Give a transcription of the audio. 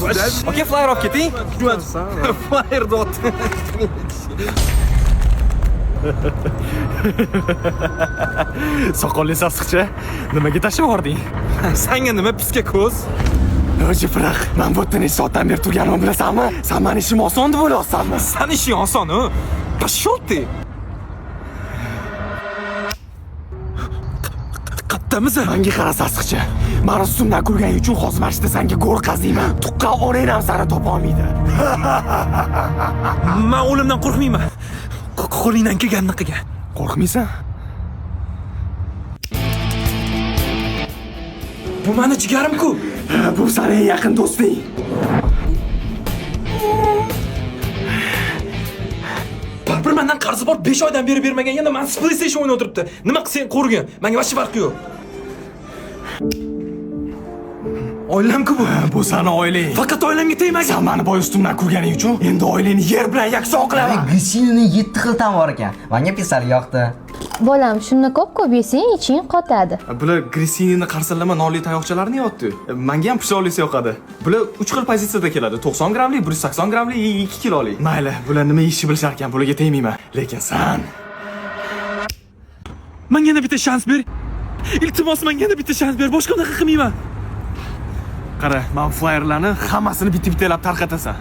Aka, flyer olib keting. Flyer dot. Soqolli sassiqcha, nimaga tashlab yubording? Sanga nima, piska ko'z? Jipriq, man bu yerda necha soatdan beri turganimni bilasanmi? San mani ishim oson deb o'ylayapsanmi? San ishing oson, u. Пошел ты. Qattamiz? Manga qara, sassiqcha. Mani ustimdan kulganing uchun hozir mana shu yerda senga go'r qaziyman. Tuqqan onang ham seni topa olmaydi. Man o'limdan qo'rqmayman. Qo'lingdan kelganini qilgin. Qo'rqmaysan? Bu mani jigarim-ku. Bu sani eng yaqin do'sting. Baribir mendan qarzi bor, 5 oydan beri bermagan. Yana man PlayStation o'ynab o'tiribdi. Nima qilsang qo'rgin. Menga вообще farqi yo'q. Oilam-ku bu. Bu sani oilang. Faqat oilamga tegmagin. San mani boy ustimdan kulganing uchun endi oilangni yer bilan yakson qilaman. Gusini 7 xil ta'mi bor ekan. Menga pisar yoqdi. Bolam, shuni ko'p-ko'p yesang, iching qotadi. Bular gressinini qarsillama nonli tayoqchalarini yeyapti. Menga ham pishoqlisi yoqadi. Bular 3 xil pozitsiyada keladi. 90 grammli, 180 grammli, 2 kiloli. Mayli, bular nima yeyishni bilishar ekan, bularga tegmayman. Lekin san Menga yana bitta shans ber. Iltimos, menga yana bitta shans ber. Boshqa unaqa qilmayman. Qara, man flyerlarni hammasini bitta-bittalab tarqatasan.